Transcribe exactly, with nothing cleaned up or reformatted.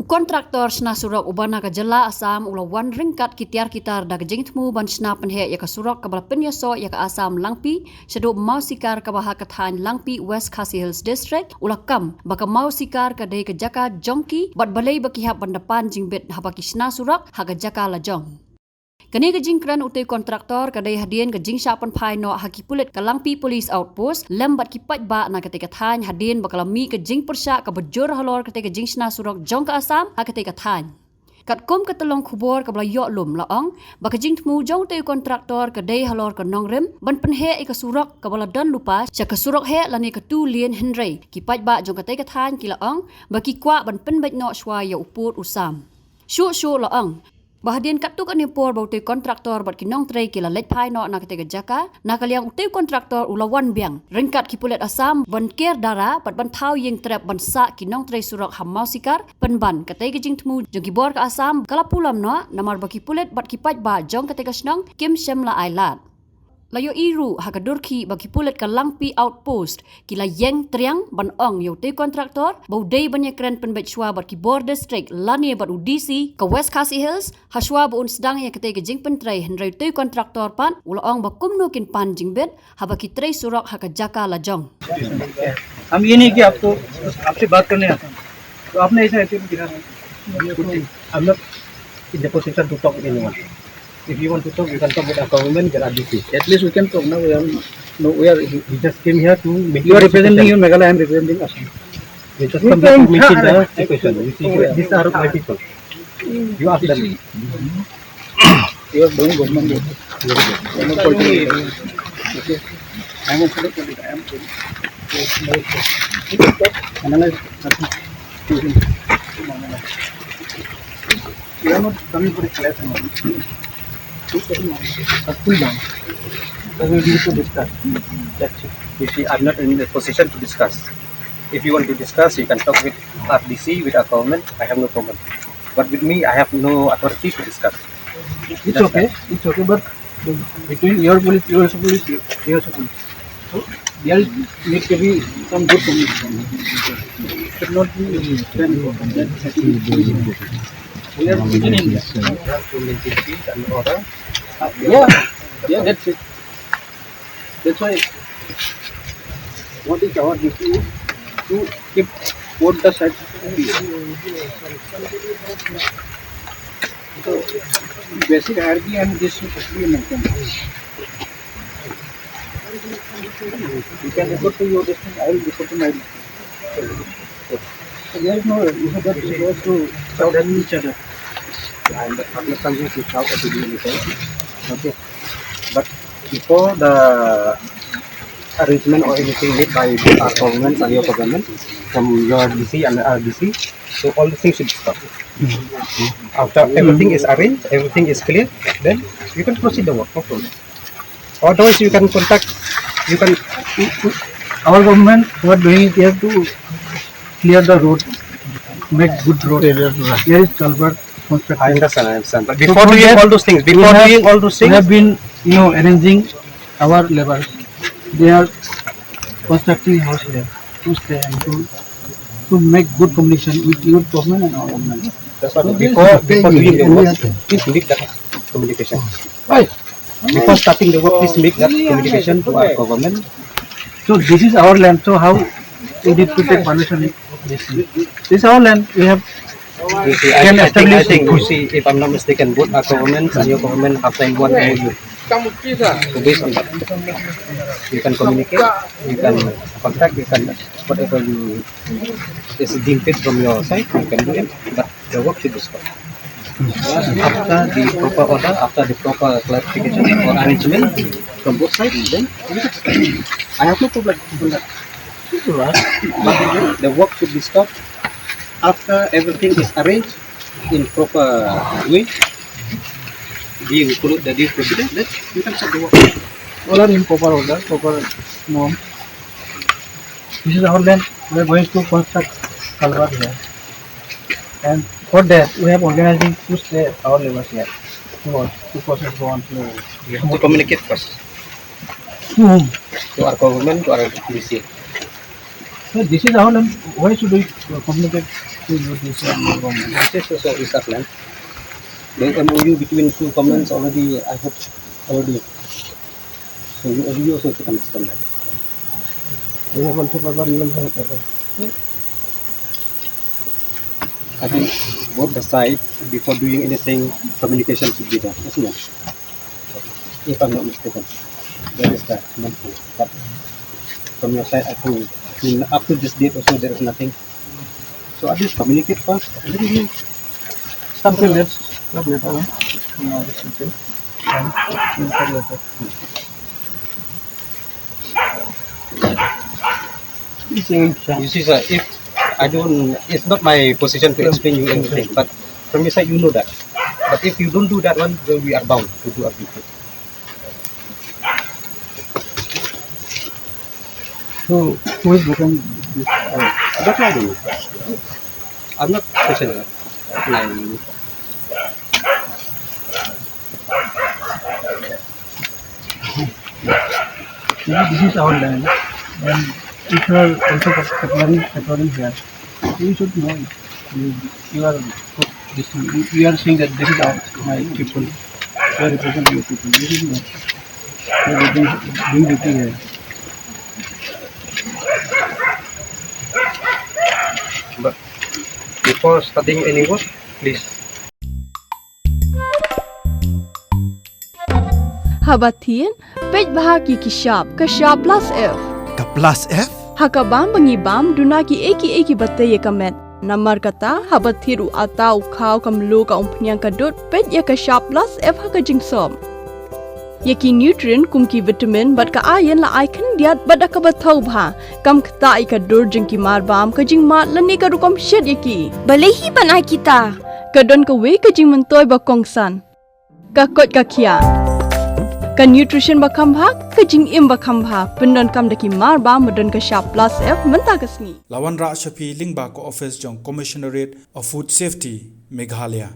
Kontraktor shna surok uba na ka jylla Assam u la wan ryngkat ki tiar ki tar da ka jingthmu ban shna pynheh ïa ka surok kaba la pynïasoh ïa ka Assam Langpih shaduh Mawsikar kaba ha ka thaiñ Langpih, West Khasi Hills District, u la kam ba ka Mawsikar ka dei ka jaka jong ki bad balei ba ki hap ban da pan jingbit haba ki shna surok ha ka jaka la jong. Kane ka jingkren utei u kontraktor ka dei hadien ka jingshah pynphai noh ha ki pulit ka Langpih Police Outpost lem bad ki paidbah na katei ka thaiñ hadien ba ka la mih ka jingpyrshah kaba jur halor katei ka jingshna surok jong ka Assam ha katei ka thaiñ. Katkum ka tyllong khubor kaba la ïoh lum la ong ba ka jingthmu jong utei u kontraktor ka dei halor ka nongrim ban pynheh ïa ka surok kaba la don lypa sha ka surok heh lane ka two lane, hynrei ki paidbah jong katei ka thaiñ ki la ong ba ki kwah ban pynbeit noh shuwa ïa u pud u sam. Shuh shuh la ong ba hadien katto katne por ba utei u kontraktor bad ki nongtrei ki la leit phai noh na katei ka jaka, na ka liang utei u kontraktor u la wan biang ryngkat ki pulit Assam ban ker dara bad ban thaw ïing trep ban sah ki nongtrei surok ha Mawsikar pynban katei ka jingthmu jong ki bor ka Assam ka la pulom noh namar ba ki pulit bad ki paidbah jong katei ka shnong kim shym la ai lad. La ïohi ruh ha ka dur khih ba ki pulit ka Langpih Outpost ki la ïeng triang ban ong ïa utei u kontraktor ba u dei ban ïakren pynbeit shuwa bad ki bor district lane bad u D C ka West Khasi Hills ha shuwa ba un sdang ïa katei ka jingpyntrei, hynrei utei u kontraktor pat u la ong ba kumno kin pan jingbit haba ki trei surok ha ka jaka la jong. हम ये नहीं कि आपको आपसे बात करने आता हूँ, तो आपने ऐसा एटीट्यूड दिखाया। I'm not in the position to talk with anyone. If you want to talk, you can talk with our government, with our D C. At least we can talk now. We are, no, we are, he, he just came here to meet. You are representing your Meghalaya, I am representing Assam. We just come here to meet in the situation. You see, these are my people. You ask them. You are doing government work. You are not political. Okay. I am also not political. I am analyze. You are not coming for a class. Cool down. Then we need to discuss. That's it. You see, I'm not in the position to discuss. If you want to discuss, you can talk with R D C, with our government. I have no problem. But with me, I have no authority to discuss. It's okay. It's okay. But between your police, your police, your police. So there need to be some good communication. It should not be friend or friend. We are beginning. We have to maintain peace and order. Uh, yeah, yeah, that's it. That's why what is our duty is to keep both the sides peace. So basic hierarchy and this should be maintained. You can refer to your district, I will refer to my district. So there is no, you have got to shout at each other. I understand you should shout at each other. Okay. But before the arrangement or anything made by our government and your government, from your D C and R D C, so all the things should stop. After everything is arranged, everything is clear, then you can proceed the work, no problem. Otherwise, you can contact, you can. Our government, what doing it here to clear the road, make good road. Here is culvert construction. I understand, I understand. But before doing all those things, before doing all those things, we have been, you know, arranging our labour. They are constructing house here to stay and to, to make good communication with your government and our government. That's what, before, before doing the work, please make that communication. Before starting the work, please make that communication to our government. So this is our land. So how we need to take permission? This is our land. We have You see, I, can I think, I establish think, you see, if I'm not mistaken, both our government and your government have signed one M O U. So based on that, you can communicate, you can contact, you can, whatever you is deemed fit from your side, you can do it. But the work should be stopped. After the proper order, after the proper clarification or arrangement from both sides, then I have no problem with that. But the work should be stopped after everything is arranged in proper way. Due, follow the due procedure, then you can start the work. Order in proper order, proper norm. This is our land. We are going to construct culvert here. And for that, we have organizing to stay our labours here. To, to process go on to. You have to communicate first. To whom? To our government, to our D C. So this is our land. Why should we communicate? This is also is a plan. The M O U between two governments already, I hope, already. So you, you also should understand that. We have also program, we also have program. I think both the side, before doing anything, communication should be done, isn't it? If I'm not mistaken, that is the main thing. But from your side, I think, I mean, up to this date also, there is nothing. So at least communicate first. Something that's not later on. No, it's okay. And, and later. You see, sir, if I don't, it's not my position to explain you anything, but from your side, you know that. But if you don't do that one, then we are bound to do our duty. So, who is looking this? Uh, that's what I do. I'm not special. Like, this is our land, and if you are also patrolling, patrolling here, you should know it. You, you are this, you, you are saying that this is our, my people. You are representing your people. This is not. You are doing, doing duty here. But before starting any work, please. Haba thied, peit bha ki ki shap, ka shap plus F. Ka plus F? Ha ka bam ba ngi bam, duna ki ei ki ei kiba tei ïa ka met. Namar kata, haba thied u atta, u khaw, ka mluh, ka umphniang, ka dud, peit ïa ka shap plus F ha ka jingsop. Ïa ki nutrient kum ki vitamin bad ka iron la ai khyndiat bad da kaba thaw bha. Kam ktah ïa ka dur jong ki marbam, ka jingmad lane ka rukom shet ïa ki. Balei hi ban ai kita? Ka don kawei ka jingmyntoi ba kongsan. Ka koit ka khiah. Ka nutrition ba kham bha, ka jingim ba kham bha. Pyndonkam da ki marbam ba don ka shap plus F mynta ka sngi. La wanrah sha phi lyngba ka office jong Commissionerate of Food Safety, Meghalaya.